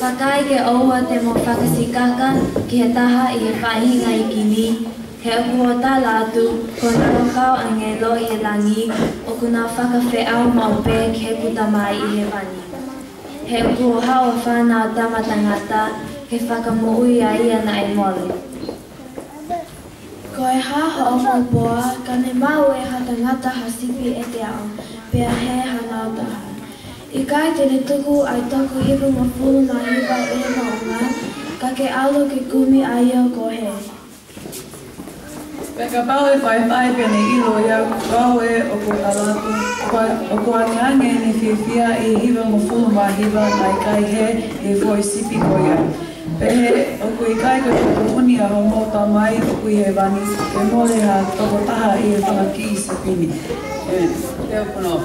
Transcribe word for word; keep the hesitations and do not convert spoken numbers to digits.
Vakai ke ʻoua te mo fakasikaka ki he taha ʻi he faʻahinga iiki ni, he ʻoku ou tala atu, kuo nau kau ʻa e ʻāngelo ʻi he langi, ʻoku nau fakafeʻao maʻu pē ki heʻeku Tamai ʻi hēvani. He ʻoku ou haʻu ʻo fānau tama tangata, ke fakamoʻui ʻa ia naʻe mole. Ko e hā hoʻomou poa, ka ne maʻu ʻe ha tangata ha sipi ʻe teau, pea hē hanau taha? ʻIkai te ne tuku ʻa e toko hivangofulu mā hiva ʻi he moʻunga, ka ke ʻalu ke kumi ʻa ia kuo hē? Pea kapau ʻe faifai pea ne ʻilo ia, ko au ē ʻoku ou tala atu, ʻoku, ʻoku ange ʻene fiefia ʻi he hivangofulu mā hiva naʻe ʻikai hē ʻi he foʻi sipi ko ia. Pehē, ʻoku ʻikai ko e tuʻutuʻuni ʻa hoʻomou Tamai ʻoku ʻi hēvani, ke mole ha toko taha ʻi he fanga kiʻi sipi ni. ʻĒmeni. Te u punou.